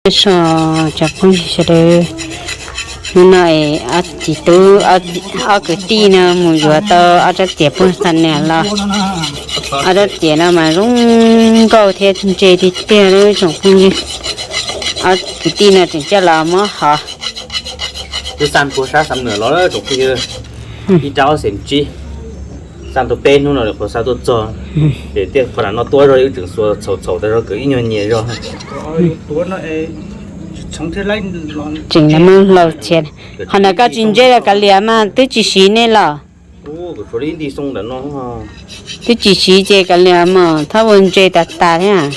So, cov phooj ywg sawv daws, hnub no es ob txiv tub, ob kwv tij no mus yuav tau ob rab tiam puag xa nas los. Ob rab tiam no mas zoo nkauj thiab ntse tiag tiag li tsoom phooj ywg. Ob kwv tij no tseem coj los muab hov. Twb xa puag sab Xam Nuam los tsoom phooj ywg, ib rab ob xees tsib. Xa tau peb hnub no lawm qhuav xa tuaj txog, ces tiaj qhov na no tuab zog wb tseem xuas txhaum txhaum tas zog kom ib nyuag nyias zog. Tseem muab laus txhiab. Qhov ntawd koj tsis ntse los kav liam mas twb tsis siv nej los. Twb tsis siv ces kav liam mas txhob ua ntse tas tas thiab.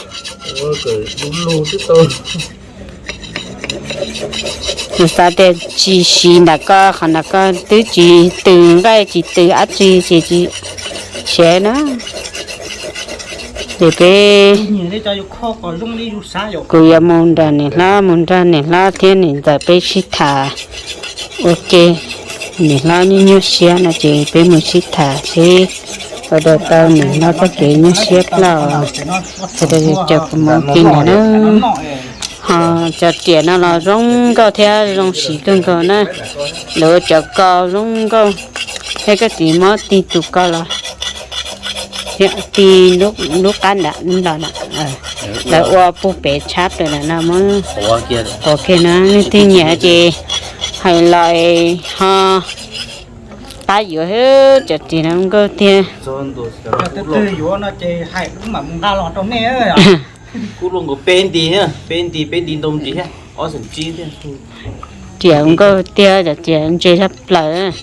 Kuv xav tias tsis siv ntawm koj, qhov ntawd koj twb tsis tws nqaij tsis tws dab tsi ces tsis siv na. Ces peb, kuv yuav mus nrog niam hlob, mus nrog niam hlob thiab niam ntxawm peb sib tham ua ke. Niam hlob nyuaj nyuaj siab no ces peb mus sib tham seb ua dua tau niam hlob txoj kev nyuaj siab plaws. Sawv daws caum kuv mus ua ke ntawm na. Ho cov riam no los zoo nkauj thiab zoo siv kawg nkaus na. Lawv ua cov ko zoo nkauj thiab koj txiv muab tig tus ko los, tig lub qab nram los na. Lawv ua puag pem tshab plaws na no muab quav kiag na. Leej twg nyiam ces hais los ho pab yuav, cov riam no nkauj tiag. Riam nkauj tiag, cov riam ntse tshaj plaws.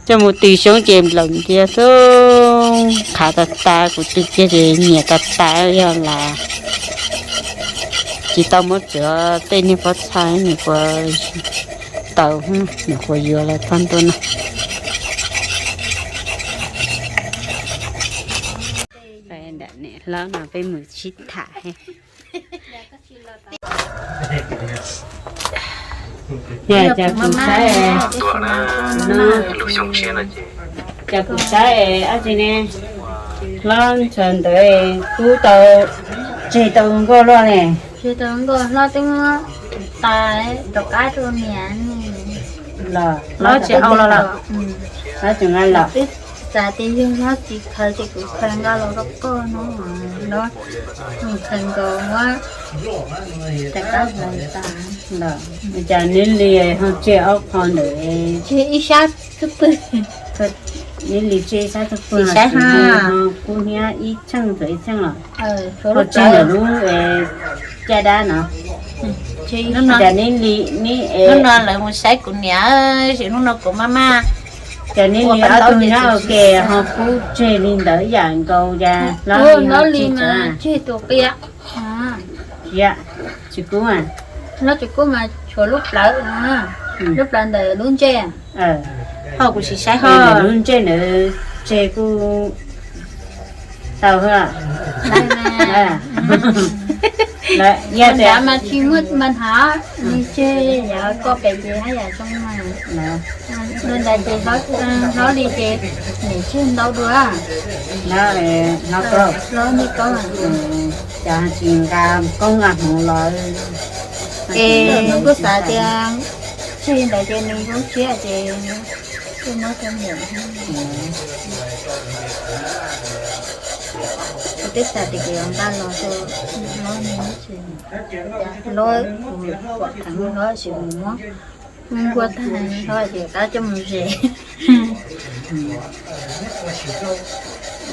Coj mus tws xyoob ces nplaum ntias xwb, qhav tas tas, kuv tws kiag ces nyiam tas tas, yog las tsis tau muab tsuav tej niag pob txha nws kuv tau, nws kuv yuav los txog ntua no. Niam hlob no peb mus sib tham. Yog cas kuv saib, cas kuv saib dab tsi ne, hlob ntshaw ntawd kub tau, tseg tau nkauj luaj ne. Tseg tau nkauj, hlob twb muab tas rov qab rau niam. Los hlob tsis au los los, hlob tseem nqa los. Twb xav tias yog hlob tsis khaws ces kuv khaws nqa los rau koj no. Hlob khaws nkaus muab rov qab hlawv tas. Los cas neb li ho tseg ob qho ntawd, tseg ib sab xub pwg. Neb li tseg ib sab xub pwg, ho kub hnyiab ib txheej txawm ib txheej los. Ho tseg ntawm lub caj dab no. Cas neb li, hnub no lawv mus saib kuv niam, hnub no kuv maj maj. Cas neb li ob tug nyob ua ke ho kub tseg li ntawd yam nkaus cas hlob li mas tseg tus qia. Tsis kub, hlob tsis kub mas tshuav lub plawv, lub plawv ntawm lub ntsej. Ho kuv sis saib ho lub ntsej ntawd tseg kuj tau. Yog tias mas tsis muaj mas hnav, nws tseg yam koj pem ces haj yam zoo mas. Ntawd ces hlob li ces niam tseg ntau dua. Hlob, hlob nej koob, cas tsis nqa koob nqa hmoov los. Es nws kuj xav tias tseg ntawd ces nws zoo siab ces kuj muab rau niam. Kuv twb xav tias kuv yuav nqa los rau hlob, hlob kuv pom theev hlob sis mus muab nkuaj tag hlob ces qab coj mus zes.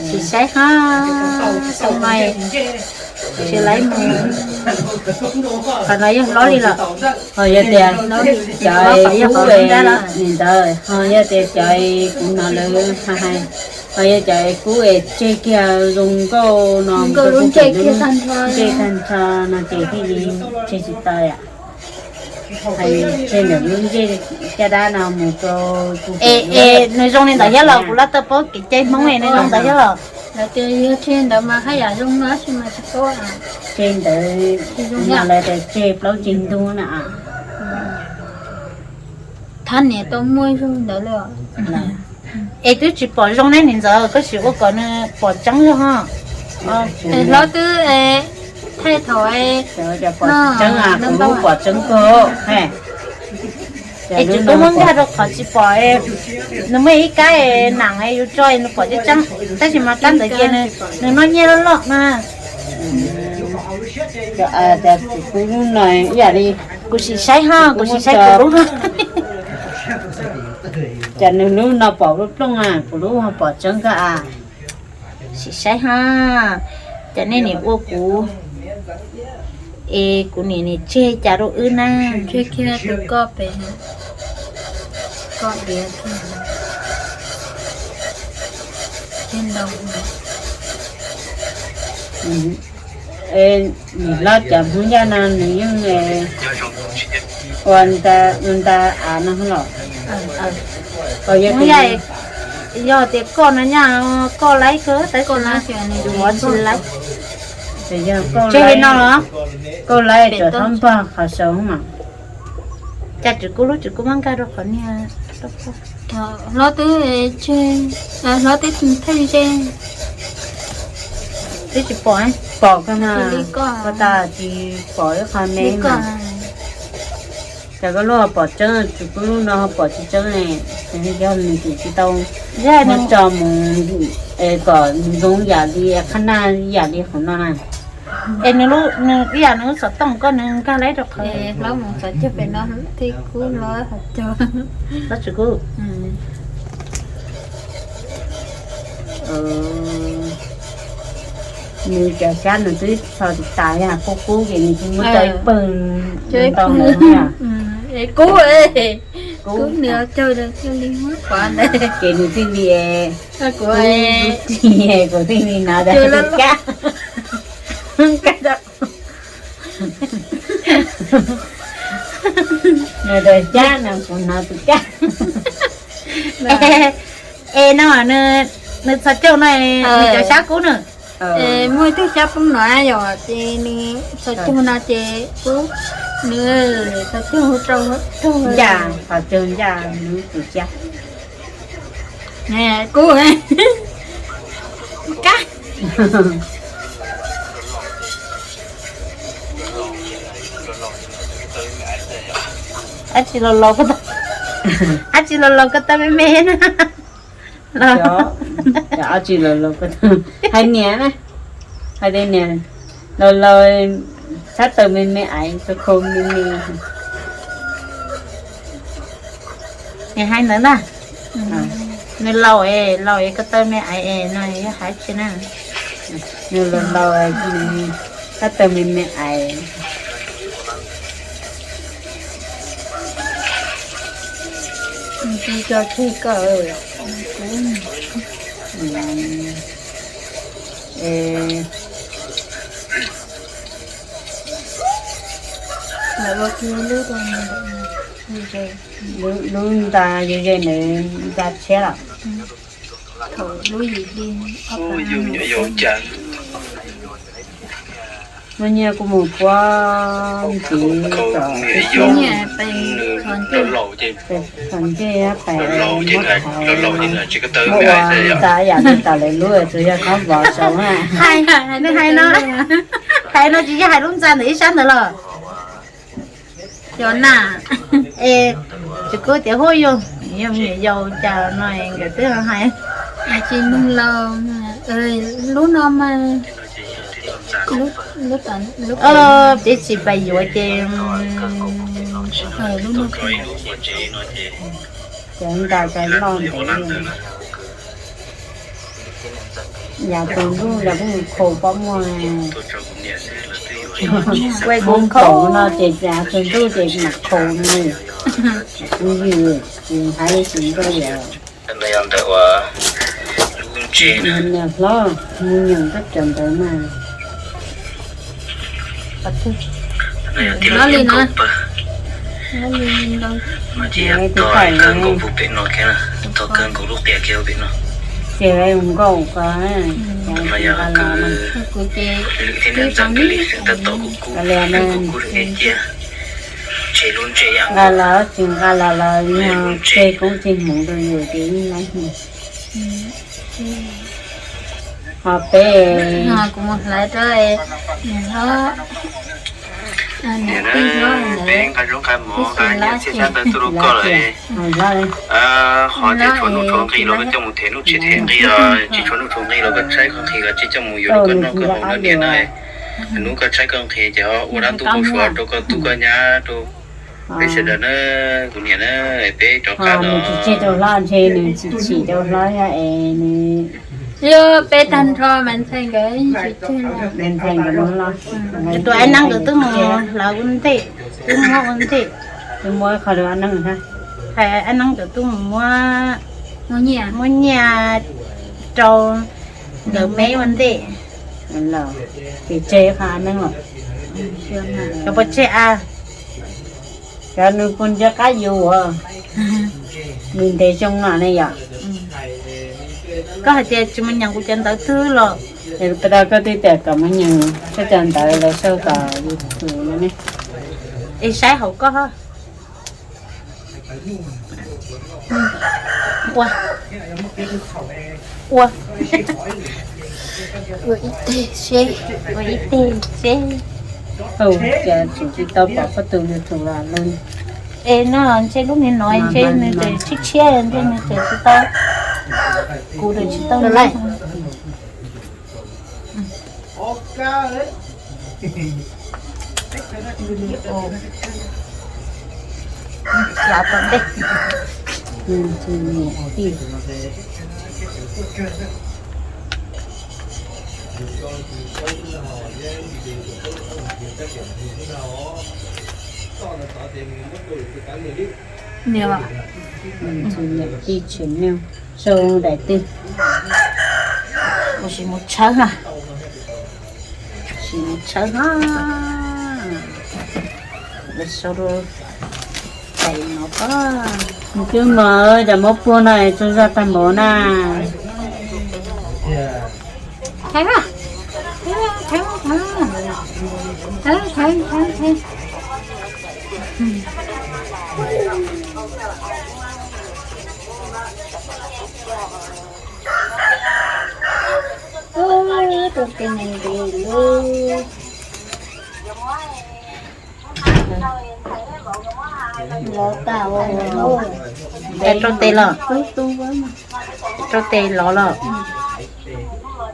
Sis saib ho, xoo mai, sis laib mus. Qhov no yog hlob li los? Ho yog tias cov kub, nim ntawd ho yog tias cov kuv hnov lawv hais, ho yog cov kub es tseg kiag zoo nkauj no, ntsej tag nrho no ces thiaj li tseg tsis tau yom. Tseg ntawm lub ntsej caj dab no mus rau, es nws zoo li ntawd thiab los? Kuv lab tau paub kev cai Hmoob es nws zoo ntawd thiab los? Lawv tias yog tseg ntawd mas haj yam zoo no tab sis mas tsis paub. Tseg ntawd no lawv tias tseg plaub tseg ntug na. Thab niam tau muaj zoo ntawd li. Es twb tsis pom zoo ne niam ntxawm, koj sim ua kom nws pom tseeb zog ho. Hlob twb Thaij thaum pom tseeb, kuv lub pom tseeb kawg. Es tsis pub muab nkag rau qhov tsis pom, nws muaj ib kab nam yus tso nws pom tseeb tseeb, tab sis mas kab ntawd ces nws noj nyiaj loj loj na. Kuv lub no ib yam li, kuv sim saib ho, kuv sim saib kuv lub ho. Cas nws lub no pom plooj plooj, kuv lub ho pom tseeb kawg a. Sim saib ho, cas nej nim ua kuv es kuv nim nim tseg cas rau wb na. Tseg kiag tus koj pem, koj diav kiag, tseg ntau. Nim hlob cov Hmoob Yaj no nws yeej ua nta av no los. Yog tias koj no nyaj koj laib kawg tab sis mas yus muav tsis laib. Tseg li no los, koj laib cov thaub npog qhov saud mas. Cas Tswv Kub lub Tswv Kub muab nkag rau qhov niag, hlob twb, hlob twb theej ze. Twb tsis pom, pom kawg na, koj tas tsis pom ib qho me mas. Cas koj lub ho pom tseeb, Tswv Kub lub no ho pom tsis tseeb ne? Yog nws twb tsis tau muab tso mus kom zoo yam li qhab naj yam li qhov no na. Es nws, nws ib yam nws lub xov tooj koj nws nkag laib rau qhov hlob mus xov cog pem no thiab kub hlob ho cog. Hlob Tswv Kub. Nws cov xyab nws twb txho tas tas, yog kub kub ces nws tsis muab tso ib pawg ntau ntawd. Kub, kub nws cog li muab qhov ntawd ces nws thiaj li, kuv thiaj li no tus kab. Nws tus kab no kuv no tus kab. Es no, nws txhos caug no, nws cov xyab kub na. Muaj ib tug xyab poob no yom, ces nws txhos caug no ces kub, nws txhos caug rau, ncaj, txhos caug ncaj nws tus xyab. Kub, kab. Ab tsi laus laus ko taw, ab tsi laus laus ko taw me me na. Ab tsi laus laus ko taw, hais niam na, hais tias niam laus laus, sab taw me me, ais tau khau me me. Nws hais ntawd ntag. Nws laus es, laus es ko taw me ais es no yog hais tsi na. Nws laus laus, sab taw me me ais. Lub nta ze ze nws nta tshiab lawm. Muaj nyiaj kuj mus puab ntxiv tom tib siab, txom ntej pais muab thauv, muab ua ntxa yam li tas lawv lub, tsuas yog qhov vov saud na. Nws hais no, hais no tsis yog hais lub ntxa ntawm ib sab ntawd los? Cov na, es tsis kuj tias hu yus, yus me nyuam yaus cas no nkawd twb hais. Tsis mloog los, lub no mas, lub, peb tsis pais yuav ces, cov nta cov loj ntawd. Yav tsaus ntuj los kuj mus khaus pob muag. Hmoob kaum no ces yav tsaus ntuj ces mam khaus no. Kuv yws, kuv hais li tsis nkauj yam. Niam hlob, mus nyeem koj cov ntawd mas. Li no. Ces nkauj ko, kuv ces, nqa los tsis nqa los los yog tseg koob tseg hmoov rau yus ces yeej laib hmoov. Peb, kuv mus hlawv rau niam hlob, niam tij hlob, peb nqa zaub nqa mov nqa nyiaj txiag xyab ntawv tuaj rau koj lawm. Ho ces tshuav nuj tshuav nqi los koj coj mus them nuj them nqi, tsis tshuav nuj tshuav nqi los koj tshaib koj nqhis los tsis coj mus yuav rau koj noj koj haus na niam na. Hnub koj tshaib koj nqhis ces ho ua dab ntub pub suav rau koj tub koj nyab rau peb sawv daws na, kuv niam na, peb rov qab los. Nws tsis tseg rau hlob ntshe nws tsis chim rau hlob thiab es nws, peb tag nrho mas ntxhais nkawd, ntxhais nkawd mus los, tus ab neeb nkawd twb mus hlawv ua ntej, twb muab ua ntej, twb muab qhov rau ab neeb thiab. Hais ab neeb nkawd twb mus muab, muab nyiaj rau nkawd me ua ntej. Los ces tseg qhov ab neeb los, cov puas tseg a? Cov nws puas nco qab yus, nws ntev xyoo no ne yom. Koj hais tias tsis mus nyeem kuv cov ntawv twg los? Pas tau koj twb tias kom mus nyeem koj cov ntawv lawv sau tom YouTube no ne. Es saib hauv koj. Ua, ua, ua ib teg seb, ua ib teg seb. Cas tseem tsis tau pom koj tus YouTube los lawm? Es no ntshe lub me no ntshe nws tseem tshiab tshiab ntshe nws tseem tsis tau, kuv tseem tsis tau lawm. Niam tij tseem nyob, sau daim twg? Kuv sim mus tshawb na, sim mus tshawb na. Sau rau daim no, nws twb mos cov mov puag no tsaug zog tag npaum na. Rau tes ntev ntev li. Lov tas ua ntev rau tes los, rau tes lov los.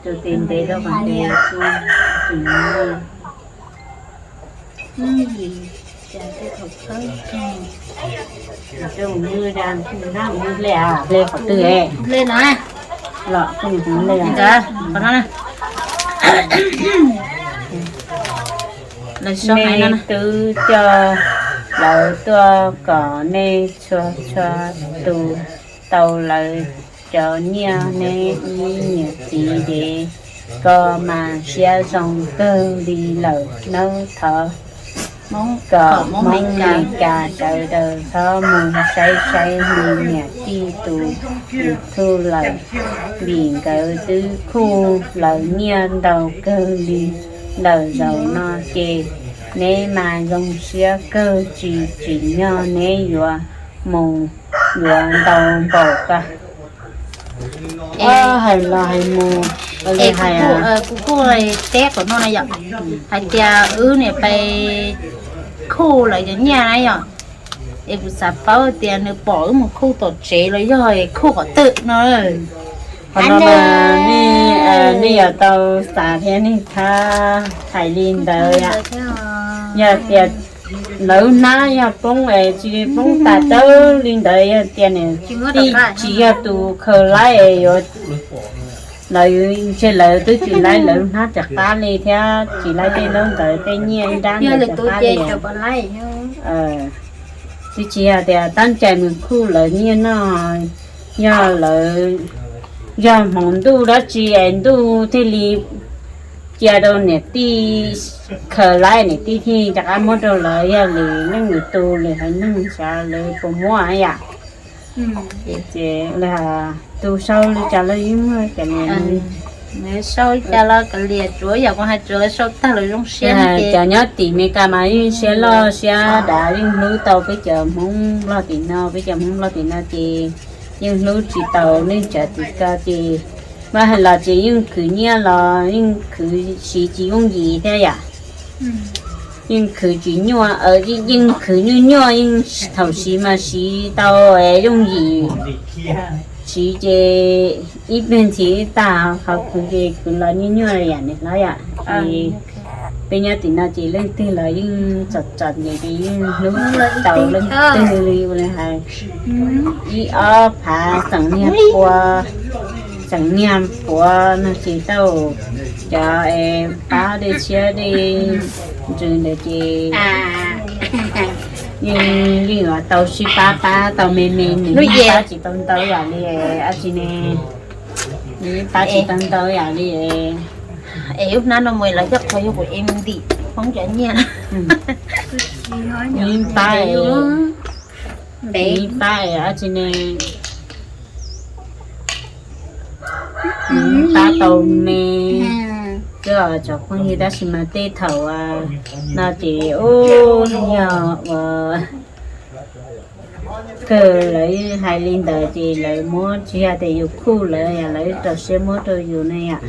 Rau tes ntev rau qhov ntev. Hle qhov twg? Hle qhov twg? Hle no. Los, qhov no. Nej twb coj lawv tuaj kom nej txhua txhua tus tau lawv cov nyiaj, neb ib niam txiv dev ko mas siab zoo kawg li lawm nawb. Thov kom Hmoob Meskas sawv daws txhob mus saib saib li niam tij tus YouTube lawm, vim nkawd twb khuj lawv nyiaj ntau kawg li. Ntawm zaum no ces neb mas zoo siab kawg, tsis tsim nyog neb yuav mus yuav ntau npaum ko. Hais los hais mus, kuv kuj teb qhov no na yom, hais tias wb niam pais khuj lawv cov nyiaj na yom, es kuv xav paub tias nws pom wb mus khuj tom tsev los yog khuj qhov twg no. Qhov no mas nej yuav tau xav thiab nej txhob hais li ntawd. Yog tias lawv hnab yog poob es tsis poob tas tawb li ntawd, yog tias niam tij tsis yog tus khaws laib es yuav, lawv ntshe lawv twb tsis laib lawv hnab rov qab li thiab tsis laib tej ntaub ntawv tej nyiaj ib nrab ntawd rov qab li. Twb tsis yog tias tab ncais mus khuj lawv nyiaj no, yog lawv, yog hmoov ntuj dab tsi es ntuj thiaj li cia rau niam tij khaws laib, niam tij thiaj rov qab muab rau lawv, yog lwm leej lwm tus lwm haiv neeg xyov lawv puas muab yom. Ces tus sau li cas los yeej muaj cov liam, sau li cas los kav liam, tsuav yam kuv hais tsuav sau tag los zoo siab. Cov nyob tim Meskas mas yeej siab loj siab dav, yeej hlub tau peb cov Hmoob Nplog tim no, peb cov Hmoob Nplog tim no ces yeej hlub tsis tau nej cov tim ko ces Mas hais los ces yeej khwv nyiaj los yeej khwv siv tsis yooj yim thiab yom. Yeej khwv tsis nyuaj, yeej khwv nyuaj nyuaj, yeej thaum siv mas siv tau yooj yim. Siv ces ib pliag ntxhi tag, qhov khwv ces khwv los nyuaj nyuaj li yam niam hlob yom. Ces peb nyob tim no ces leej twg los yeej txom txom nyem ces yeej hlub tau leej twg li ua li hais. Ib ob phav txeem niag pua, txeem niag puav no ces tau cov pab dej tshiab dej ntsws ntawd ces yeej yeej yuav tau sib pab pab tau me me, nws yeej pab tsis tau ntau yam li dab tsi ne. Nws yeej pab tsis tau ntau yam li. Es lub hnab no mus los coj qhov yog kuv em ntim hmoob cov nyiaj. Nws yeej pab, nws yeej pab dab tsi ne. Nws yeej pab tau me. Twb tsoom phooj ywg tab sis mas tej thaum no ces ub yog uas kawg lawv hais li ntawd ces lawv muab tsis yog tias yus khuj lawv, yog lawv rau siab muab rau yus ne yom.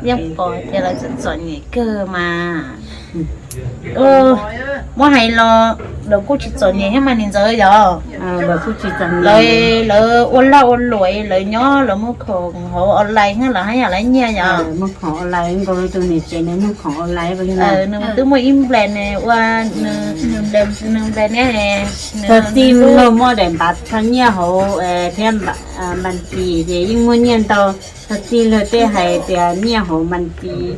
Yeej pom tias lawv txom txom nyem kawg mas. Muab hais los lawv kuj tsis txom nyem thiab mas niam ntxawm yom. Lawv ua lag ua luam, lawv nyob lawv muag khoom hauv online thiab los haj yam lawv nyiaj yom. Muag khoom online nkaus, tus niam tsev nws muag khoom online. Nws twb muaj ib nples ne, ua nws nples niab, txog txij luag muaj daim npav rho nyiaj hauv thiab mas tis ces yeej muaj nyiaj ntau. Txog txij luag tej hais tias nyiaj hauv mas tis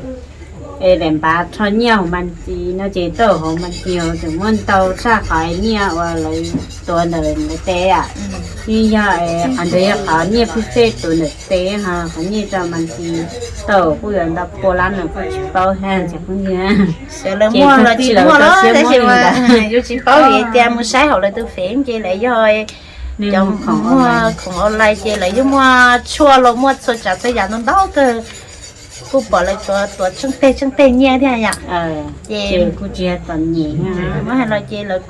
es daim npav rho nyiaj hauv mas tis no ces tau hauv mas tis tseem muaj ntau tshaj qhov nyiaj uas lawv tuav ntawm lawv tes. Yeej yog qhov ntawd yog qhov nyiaj phij xej tuav ntawm tes ho qhov nyiaj rau mas tis tau kuj yuav ntau pua lab no kuj tsis paub thiab tsoom phooj ywg. Ces txog txij lawv rau siab muab li ntawd. Yus tsis paub vim tias mus saib hauv lawv tus fev ces lawv yog cov muag khoom online ces lawv yeej muaj tshuaj los muaj txhua tsav txhua yam ntau ntau kawg. Kuj pom lawv tuav tuav tsheej teg tsheej teg nyiaj thiab yom. Ces kuj tsis yog txom nyem, muab hais los ces lawv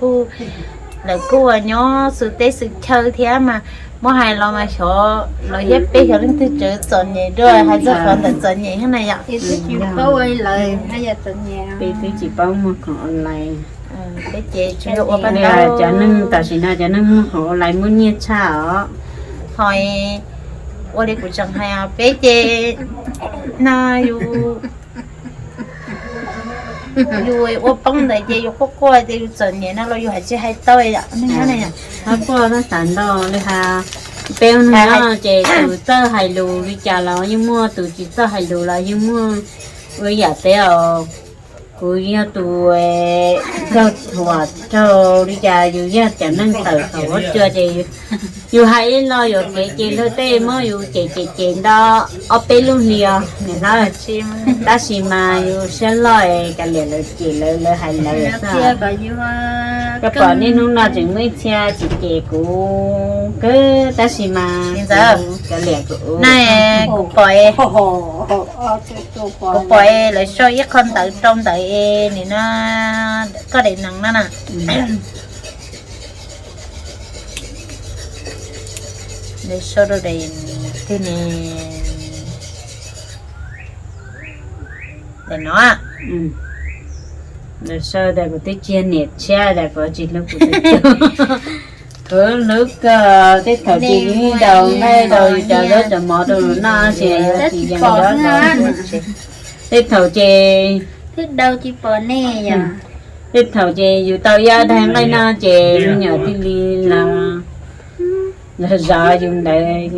kuj ua nyob xwm teb xwm chaw thiab mas, muab hais los mas xyov lawv thiab peb xyov leej twg tseem txom nyem dua, hais txog qhov ntawm txom nyem thiab na yom. Peb twb tsis paub muag khoom online. Peb ces tsuas yog ua paj ntaub. Cov neeg tam sim no cov neeg muag khoom online muaj nyiaj tshaj os. Ho ua li kuv tseem hais os, peb ces no yus, yus ua poob ntawd ces yus quaj quaj tias yus txom nyem no los yus hais tsis hais tau yom, neeg nyob ne yom. Hab quaj tab tas ntau li has, peb ua neeg nyob ces tus txawj hais lus li cas los yeej muaj, tus tsis txawj hais lus los yeej muaj. Ua yam peb os, kuv yog tus raug thuam raug li cas yus yog cov neeg tawm thaum huab cua ces yus hais ib lo yuam kev ces luag tej muab yus cem cem cem nto ob peb lub hlis os niam hlob. Tab sis mas yus siab loj es kav liam lawv cem lawv, lawv hais lawv xwb. Koj pom niaj hnub no tseem muaj ib txhia tsis cem kuv kawg tab sis mas kav liam kuv. Kuv pom, kuv pom lawv sau ib qho ntawv rau ntawd es nim no koj daim nees no na. Lawv sau rau daim twg ne? Daim no. Lawv sau tias kuv twb tsis yog niam tshiab, tias kuv tsis hlub kuv tus tub. Kuv hlub kawg, tej thaum ces yus daus nqaij daus yus cov zaub cov mov rau lus noj ces yus tsis yees zaub. Tej thaum ces, tej thaum ces yus tau ib ob daig nqaij noj ces me nyuam thiaj li los zov yus ntawd.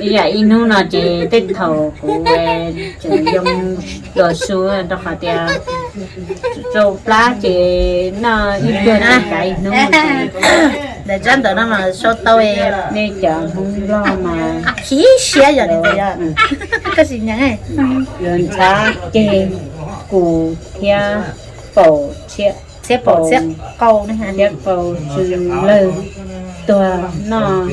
Ib yam ib hnub no ces tej thaum kuv tseem yoo los su rau qhov tias rau plab ces noj ib pliag tseem kav ib hnub. Daim tsab ntawv no mas sau tau, nej cov Hmoob Nplog mas khib siab yog, koj sim nyees, yuav ntxhab ceg kus thiab paum, txhiab paum thiab paum tsw lawg tuag noj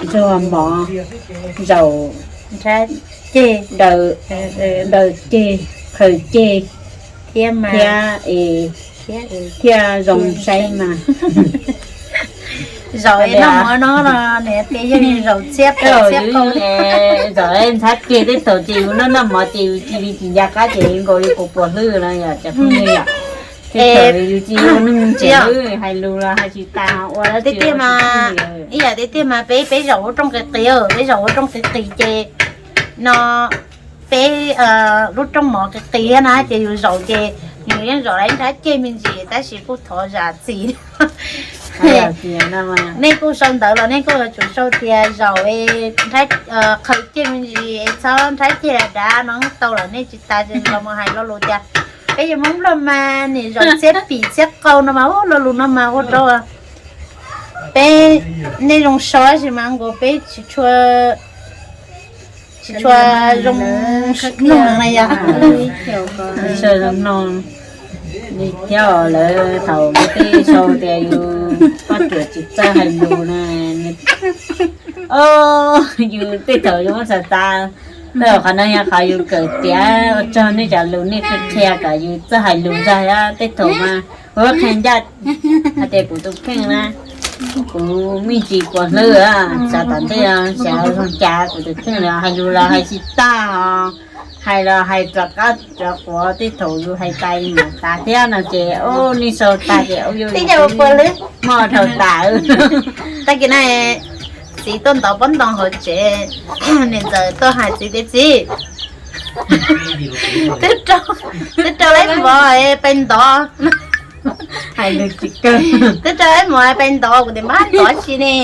ntsuag mov, zaum, daws ceg, qhaws ceg thiab es thiaj zoo saib mas. Zaum noj mov no no niam tias yog zaum txhiab pem txhiab qau. Zaum ntxhab kiag tej thaum ces yus noj noj mov ces yus cia li tsis nco qab ces nkaus li puas puas hlwb no yom cov phooj ywg yom. Tej thaum yus cia li ua neeg tseem hais lus los hais tsis tas ua tiag tiag mas, ib yam tiag tiag mas peb peb zaum ua rooj qis qis, peb zaum ua rooj qis qis ces no peb lub rooj mov qis qis na ces yus zaum ces nws yeej zaum lawv nrhab ceg me ntsis tab sis kuj thov zam txim. Nej kuj sau ntawv los nej kuj yuav tsum sau tias zaum qhaws ceg me ntsis es txhob nrhab ceg dav dav no tau lawm nej tsis tas los mus hais lo lus tias peb yog Hmoob Nplog mas nim zaum txhiab pem txhiab qau no mas ua lo lus no mas ua rau peb, nej zoo sau tab sis mas nkaus peb tsis tshua, tsis tshua zoo mloog na yom. Li thiab lawv thaum tej sau tias yus poj ruam tsis txawj hais lus na, yus tej thaum yus muab xav xav, qhov no yog qhov yus kawm tiav ua tsaug nej cov lus nej qhia kom yus txawj hais lus zog tej thaum mas kuv qhia ncaj hais tias kuv tus kheej na, kuv me ntsis puas hlwb xav tom ntej xav zoo cas kuv tus kheej los hais lus los hais tsis tag, hais los hais rov qab rov quav tej thaum yus hais tas yus niam tas thiab no ces nej sau tag ces muaj dhau tas. Tag kis no txiv tuaj ntov pob ntoo hauv tsev, niam ntxawm tuaj hais txiv tias txiv, twb rau lawv mov pais ntov, hais lus tsis kawg, twb rau lawv mov pais ntov kuv tias npab ntov tsi ne,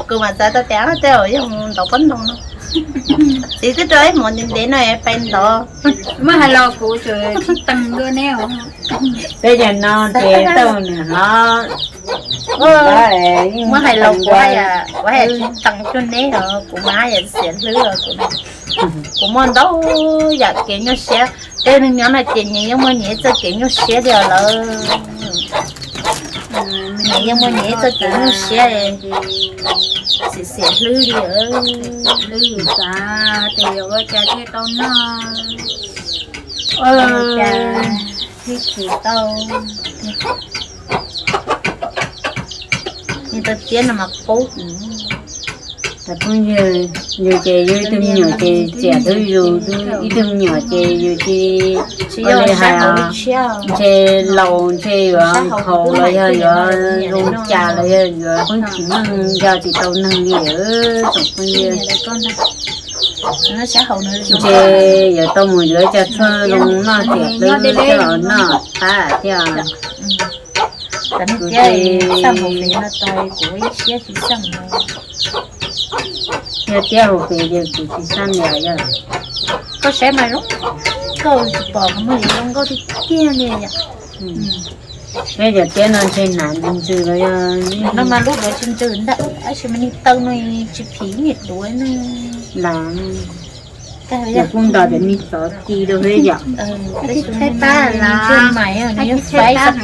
kuv mam xav tau tias tej zaum yog mus ntov pob ntoo no. Txiv twb rau lawv mov ntev ntev no pais ntov. Muab hais los kuv tseem khib tees dua ne. Peb yog no ces tau nws hlob, muab hais los kuv, kuv hais tsis tees cuag neb os, kuv mas yam xiam hlwb os. Kuv muaj ntau yam kev nyuaj siab, tej neeg nyob no ces nyias yeej muaj nyias ib txoj kev nyuaj siab li os lawm. Nyias yeej muaj nyias ib txoj kev nyuaj siab, xiam xiam hlwb li. Hlwb yus xav tias yuav ua cas thiaj tau noj, ua cas thiaj tau, tau tiab no mas qub. Cov phooj ywg, yus ces yus ib tug me nyuam ces tsiam hlub yus, ib tug me nyuam ces yus cia li ua li hais os, ntshe laus ntshe yuav nkhaus los yog yuav zoo cas los yog yuav pheej tsis meej nco tsis tau neeg li tsoom phooj ywg. Ntshe yuav tau mus yuav cov tshuaj zoo noj tiam hlwb coj los noj qab thiab. Kuv ces yog tiab hauv pes ces kuv tsis xaj li yog. Koj saib mas zoo, koj tsis pom muaj li zoo nkauj tiag tiag li yom. Peb cov tiab no ntshe hnav ntsws ntsws los yog no mas lub duav tsis ntsws ntag, tab sis mas niag taw no tsis phim niag duav no. Los kuj nto tias niag xov ti rau peb yom. Tsis thaij pab los tsis thaij pab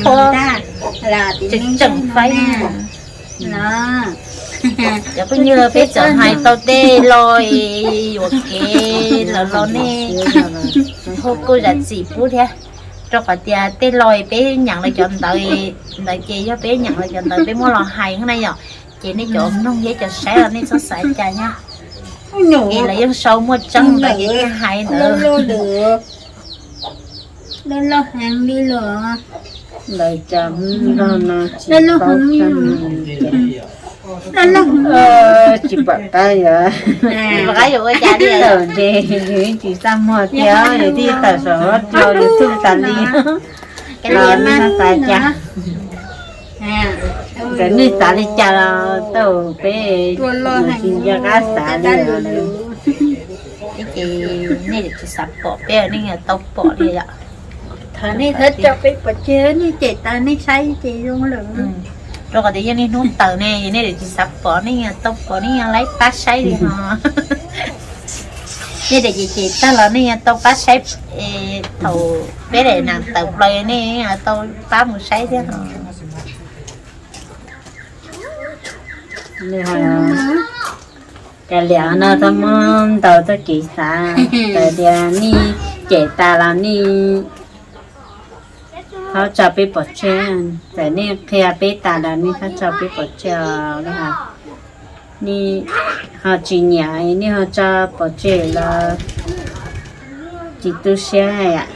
tseem tseem faib. Cov phooj ywg, peb txawm hais tau tej lo yuam kev lawm los nej ho kuj zam txim pub thiab, rau qhov tias tej lo peb nyeem lawv cov ntawv, ntawd ces yog peb nyeem lawv cov ntawv peb muab los hais na yom, ces nej cov mloog thiab cov saib los nej txhob xav cas nyab. Es lawv yeej sau muaj tseeb ntawd ces thiaj hais ntawd. Loj heev li los. Lawv cov Hmoob Nplog no tsis paub txaj muag li ces tsis pom qab yuav, tsis pom qab yuav ua cas li. Tawm ntshe yus tsis txaj muag thiab yus thiaj tawm saum huab cua YouTube tas li. Los nej xav cas, txawm nej xav li cas los tau, peb tsis nco qab xav li lawm. Ces nej tsis xav pom peb nej yuav tau pom li yom. Thov nej thov tso peb pom tseg, nej cem tas nej saib ces zoo lawm. Rau qhov tias yog niaj hnub tawm ne, nej tsis xav pom nej yuav tau pom, nej yuav laib pab saib li no. Nej cem cem tag los nej yuav tau pab saib, thaum peb daim neem tawm plaws nej yuav tau pab mus saib thiab no. Kav liam no txhob muab ntaus txoj kev xav, txawm tias nej cem tas los nej Txhob tso peb pov tseg, txawm nej qhia peb tas los nej txhob tso peb pov tseg os. Nej ho tsis nyiam nej ho tso pov tseg los tsis tu siab yom.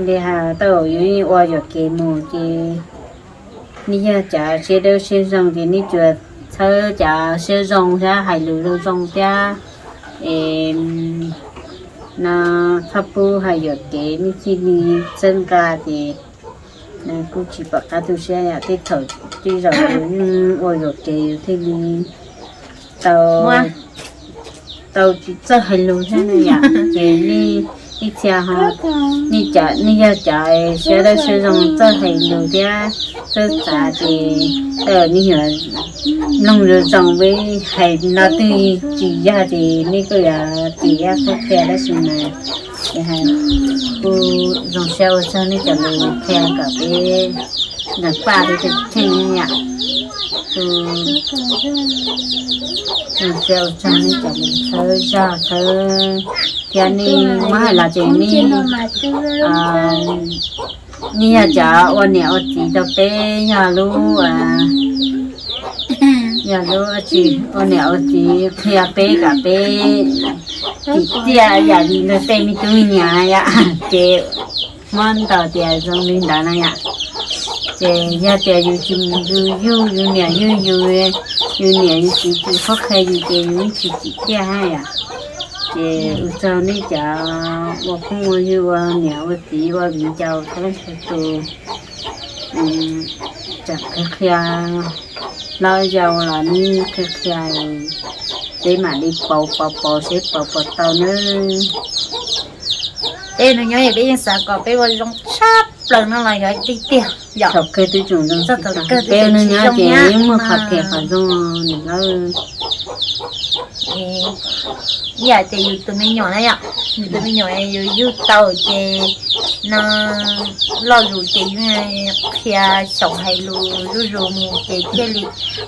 Li hais tau yus ua yuam kev mus ces nej yog cov siab dawb siab zoo ces nej tsuas txhawb cov siab zoo thiab hais lus zoo zoo thiab es no txhob pub hais yuam kev nej thiaj li txhawb nqa ces kuj tsis pom qab tu siab yom. Tej thaum tej zaum yus yeej ua yuam kev yus thiaj li tau tsis txawj hais lus thiab ne yom. Ces nej ib txhia ho nej cov nej yog cov siab dawb siab zoo txawj hais lus thiab txawj xav ces nej yuav mloog zoo zoo peb hais no twg tsis yog ces nej kuj yuav tsis yog qhuab qhia tab sis mas kuj zoo siab ua tsaug nej cov lus qhia kom peb nkees paj peb tus kheej yom. Kuj zoo siab ua tsaug nej cov lus txhawb zog txhawb thiab nej muab hais los ces nej nej yog cov ua niam ua txiv rau peb, yog lub yog lub tsis ua niam ua txiv qhia peb kom peb tsim txiaj yam li luag tej me tub me nyuam yom. Ces muab ntaus tias zoo li ntawd no yom. Ces yog tias yus tsis mus yug yus niam yug yus, yus niam yus txiv tsis qhuab qhia yus ces yus tsis tsim txiaj hab yom. Ces ua tsaug nej cov ua phooj ua ywg ua niam ua txiv ua viv ncaus thoob leej txhua tus, tseem qhia qhia hlob yau los nej qhia qhia, peb mam li pauv pauv pauv seb pauv puas tau nawb. Peb nus nyob peb yeej xav kom peb ua zoo tshaj plaws no los yog tiag tiag yom. Thaum kawg twb tseem zoo, peb nus nyob ces yeej muaj qhov phem qhov zoo nws lawm. Ib yam tias yus tus me nyuam na yom, yus tus me nyuam yus yug tau ces no loj zus ces yus qhia xyaum hais lus zuj zus mus ces thiaj li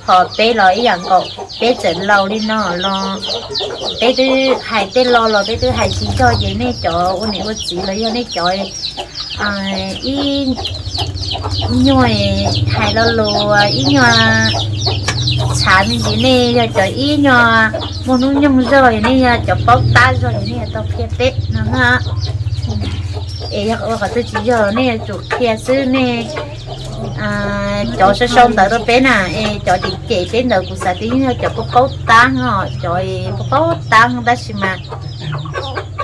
ho peb los ib yam nkaus, peb txawm laus li no los peb twb hais tej lo los peb twb hais tsis yog ces nej cov ua niam ua txiv los yog nej cov ib nyuag hais lo lus ib nyuag txhav me ntsis, nej yog cov ib nyuag muaj hnub nyoog zog, nej yog cov paub tab zog, nej yuav tau qhia peb no na. Es yog ua qhov twg tsis yog nej yuav tsum qhia xwb, nej cov sau sau ntawv rau peb na, es cov cem cem peb ntawd kuv xav tias yeej yog cov paub paub tab, cov paub paub tab tab sis mas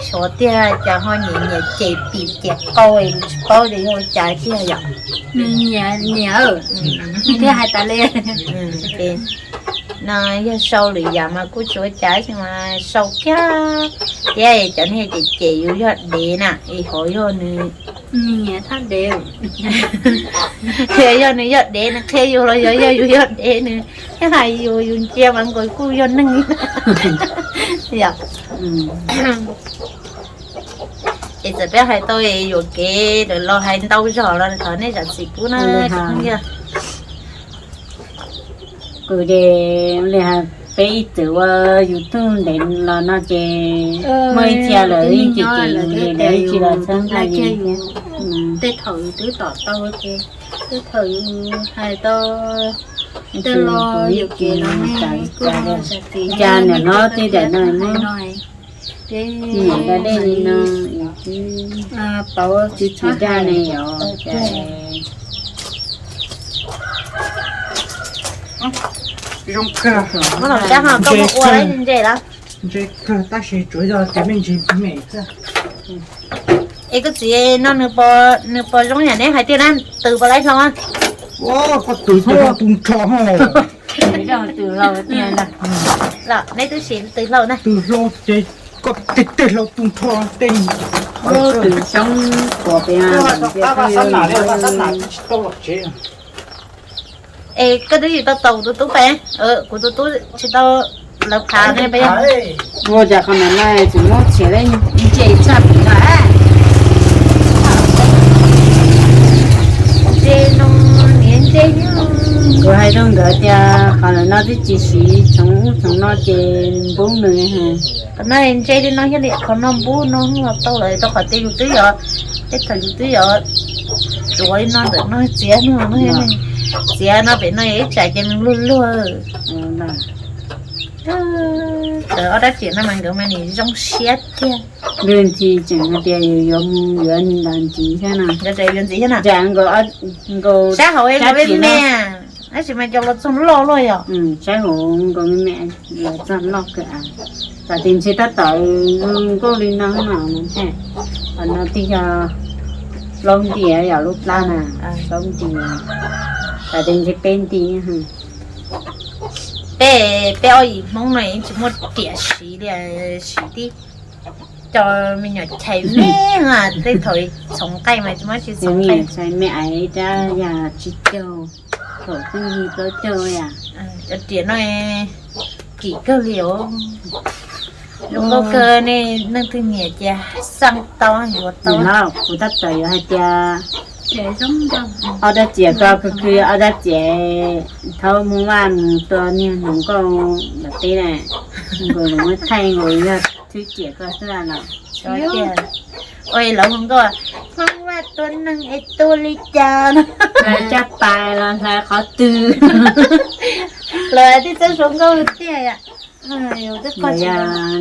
xyov tiag cas ho nyiam nyiam cem pim cem qau, kuv tsis paub tias yog ua cas tiag yom. Nws nyiam nyiam, nws thiaj hais tas li. No yog sau lwm yam mas kuj tsis ua cas, tab sis mas sau kiag thiab cov niag cem cem yus yog dev na es hov yog nws, nws nyiam thaj dev, yog nws yog dev nws qhia yus los yog yog yus yog dev nws thiaj hais yus, yus ntsia mas nkaus kuj yog neeg. Yom. Es txawm peb hais tau yuam kev lawm los hais ntau zog los thov nej zam txim pub na. Kuv ces li hais peb ib txwm ua YouTube ntev los no ces muaj ib txhia lawv yeej cem cem yus, lawv yeej tsis los txhawb nqa yus thiab. Tej thaum yus twb tom tau ces tej thaum yus hais tau tej lo yuam kev los ne, kuj zam txim, cas niam hlob tej daim no muab niam da dej li no, pauv tsis txhob hais ne yom. Zoo kawg. Muab los sab ho koj muab ua ntse los. Ntse kawg tab sis tsuav yog tias me ntsis me xwb. Es koj txiv no nws pom zoo yam neb hais tiag na, tws pom laib hlau. Koj tws tws hlau tu nrho ho. Tws hlau tiag. Los neb twb sim tws hlau na. Tws hlau ces koj tej tej hlau tu nrho tej. Tws xyoob pom pem. Es koj twb yim tau tos kuv tus tub pem, kuv tus tub tsis tau lawv phav ne pem. Ua cas qhov no na tsis muab txiav li ntse tshaj plaws no. Ntse no, niam ntse. Kuv hais rau nkawd tias qhov no twb tsis siv txhoov ub txhoov no ces npub nws. Qhov no ntse li no, yog li qhov no npub no los tau lawm, rau qhov tias yus twb yog, tej thaum yus twb yog Tsuav li no ntawm no txiav no, txiav no pem no yog ib tsam ces nws luag luag. Tawv ob rab riam no mas nkawd mas nim zoo siab tiag. Lwg ntxhi tseem hais tias yus yuav mus yuav ntawd ntxiv thiab no. Yuav ntxiv thiab no. Sab hauv me me, tab sis mas cov los txog loj luaj yom. Sab hauv nkaus me me los txog loj kawg. Tam tis ntshe tab tom zoo nkauj li no no thiab. Qhov no twb yog plaub nti yom, lub plab na, plaub nti. Tam tis ntshe peb nti. Peb, peb ob yim Hmoob no tsis muaj riam siv li, siv tib co me nyuam chais me, tej thaum txhoov nqaij mas tsis muaj tsis txhoov nqaij. Me aiv rab yog tsib caug, thaum pheej yig plaub caug yom. Cov riam no kim kawg li os. Zoo nkauj kawg, nej leej twg nyiam ces xaj tau yuav tau. Kuv tab tom yuav hais tias ob rab riam ko khwv khwv, ob rab riam thaum mus vaj mus tua niag hluas nkauj nram teb na, nkaus los muab thaij nkaus yog thwb riam ko xwb los. Ua lawv hluas nkauj, Hmoob Vaj tua neeg es tua li cas no. Hlais caj pais los hlais qhov twg? Lawv tib txawj hluas nkauj tiag. Lawv yog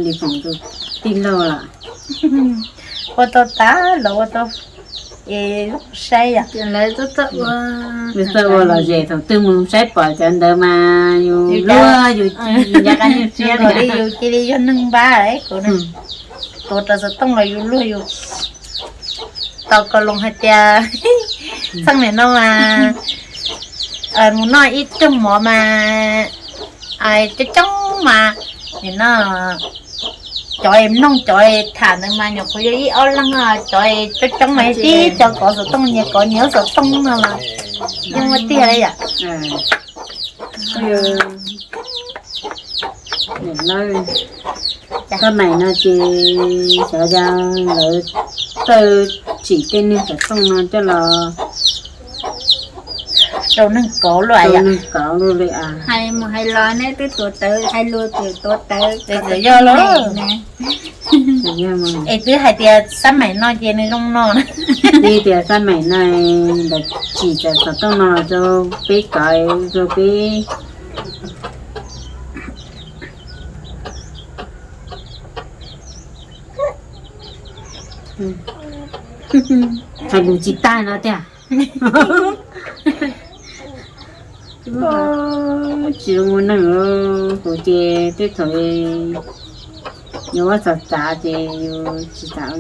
li foom tus tij laug lawm. Ua tau tas los ua tau es saib yom. Lawv txawj ua lom zem, thaum twg mus saib pom cov ntawd mas yus luag yus ci ncaj qab nyooj siab li, yus cia li yog neeg npab kuv. Tuav rawv xov tooj los yus luag yus tau ko loo hais tias txheej niam no mas mus noj ib rooj mov mas coob coob mas nim no cov es mloog cov es tham ntawd mas nyuam qhuav yog ib ob leeg, cov es coob coob mas tib co kov xov tooj nyias kov nyias lub xov tooj no mas yeej muaj tiag li yom. Xab maim no ces xyov yog lawv txawj tsim tej niag xov tooj no coj los rau neeg kov luaj, rau neeg kov luaj li. Hais mus hais los neb twb tuav tawv, hais lus twb tuav tawv, yog los. Es twb hais tias xab maim no ces nws zoo no na. Twb tias xab maim no, ntawd tsim cov xov tooj no rau peb kov, rau peb hais lus tsis tag no tiag. Tsis zoo ua neeg, kuv ces tej thaum yus ua xav xav ces yus tsis xav,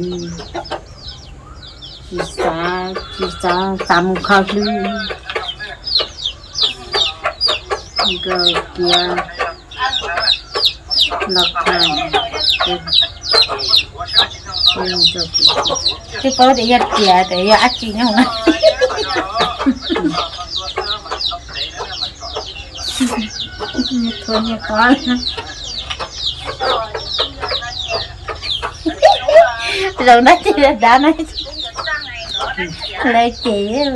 tsis xav, tsis xav, xav mus kho hlwb. Nkawd kiav los kho. Twb paub tias yog riam, tias yog dab tsi nyob. Zoo dab tsi dav na, lawv cem.